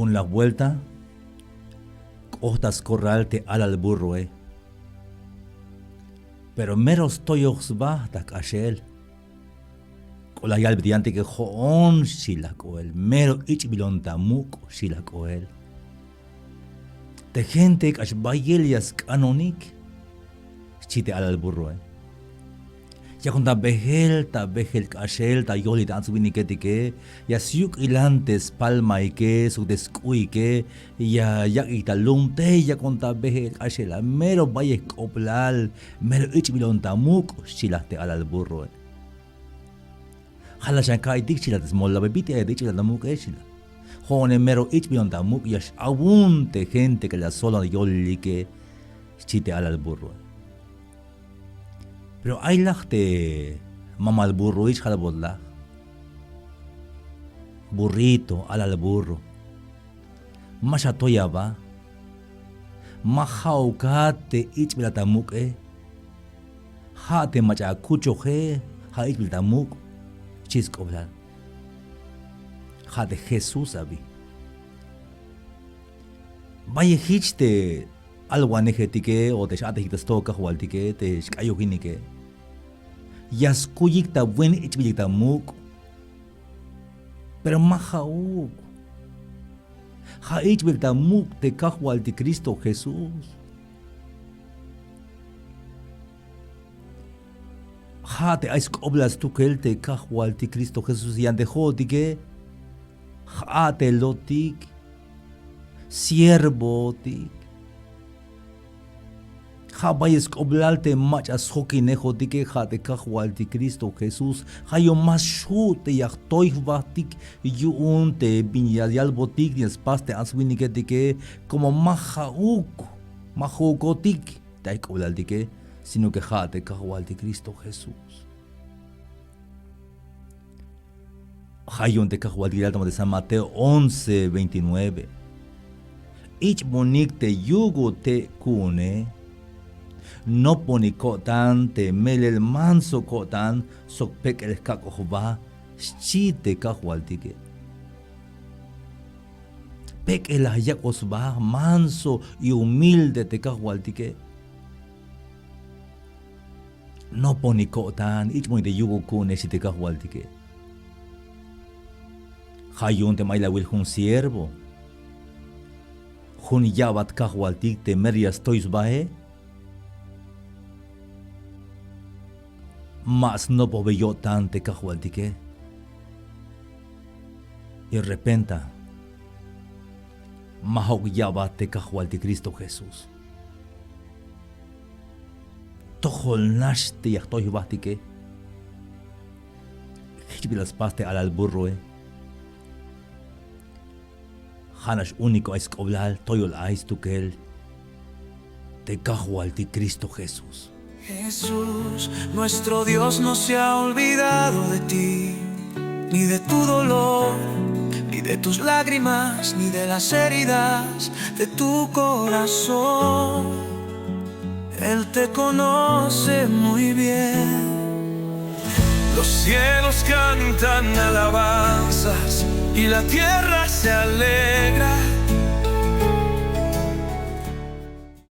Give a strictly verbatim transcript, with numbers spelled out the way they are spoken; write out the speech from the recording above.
Jun laj buelta k'ot ta skorral te alal burroe. Pero mero stoyoj sba ta jk'axel. K'ola yalbe te yantike: jo'on, xchi laj k'oel, mero ich'bilon ta muk', xchi laj k'oel. Te gente k'ax bayel ya sk'anonik, xchi te alal burroe. Yakon ta bejel, ta bejel k'axel ta yolil te ants winiketike, ya syuk'ilan te spalmaike sok te sk'u'ike, ya yak'ik ta lum te yakon ta bejel k'axel a, mero bayel jk'oblal, mero ich'bilon ta muk', xchi laj te alal burroe. Ja' la xan ka'iytik, xchi laj te smolabe, bit'il ayat ich'bilal ta muk'e, xchi laj. Jo'one mero ich'bilon ta muk', ya x-awun te gente k'alal ya solon yolilike, xchi te alal burroe. Pero ay laj te mamal burroich, ja' la bot laj. Burrito, alal burro. Ma xatoy aba. Ma ja'ukat te ich'bilal ta muk'e. Ja' te mach'a akuchoje, ja' ich'bil ta muk', xchi sk'oblal. Ja' te Jesús abi. Bayel jich te alwanejetike o te x-a'tejik ta stojol Kajwaltike, te xk'ayojinike, ya skuyik ta buen ich'bilik ta muk'. Pero ma ja'uk. Ja' ich'bil ta muk' te Kajwaltik Cristo Jesús. Ja' te ay sk'oblal stukel te Kajwaltik Cristo Jesús, yan te jo'otike, ja' te lotik, siervotik. Ja' bayel sk'oblal te mach'a sjokinejotike, ja' te Kajwaltik Cristo Jesús. Ja' yu'un ma xju' te ya jtoy jbajtik yu'un te bin ya yalbotik, ya spas te ants winiketike, como ma ja'uk, ma ja'ukotik te ay jk'oblaltike, sino que ja' te Kajwaltik Cristo Jesús. Ja' yu'un te Kajwaltik ya yal ta San Mateo once veintinueve: Ich'bonik te yugo te' ku'une, noponik ko'tan te melel manso ko'tan sok pek'el jkak'oj jba, xchi te Kajwaltike. Pek'el la yak'oj sba, manso y humilde te Kajwaltike. Noponik ko'tan, ich'bonik te yugo ku'une, xchi te Kajwaltike. Ja' yu'un teme ay la awil jun siervo, jun ya'bat kajwaltik te mero ya stoy sbae, ma snopojbe yo'tan te kajwaltike. Y repenta ma ja'uk ya'bat te Kajwaltik Cristo Jesús. Tojol nax te ya jtoy jbajtike. Jich bi la spas te alal burroe. Ja' nax único ay sk'oblal toyol ay stukel te Kajwaltik Cristo Jesús. Jesús, nuestro Dios no se ha olvidado de ti, ni de tu dolor, ni de tus lágrimas, ni de las heridas de tu corazón. Él te conoce muy bien. Los cielos cantan alabanzas y la tierra se alegra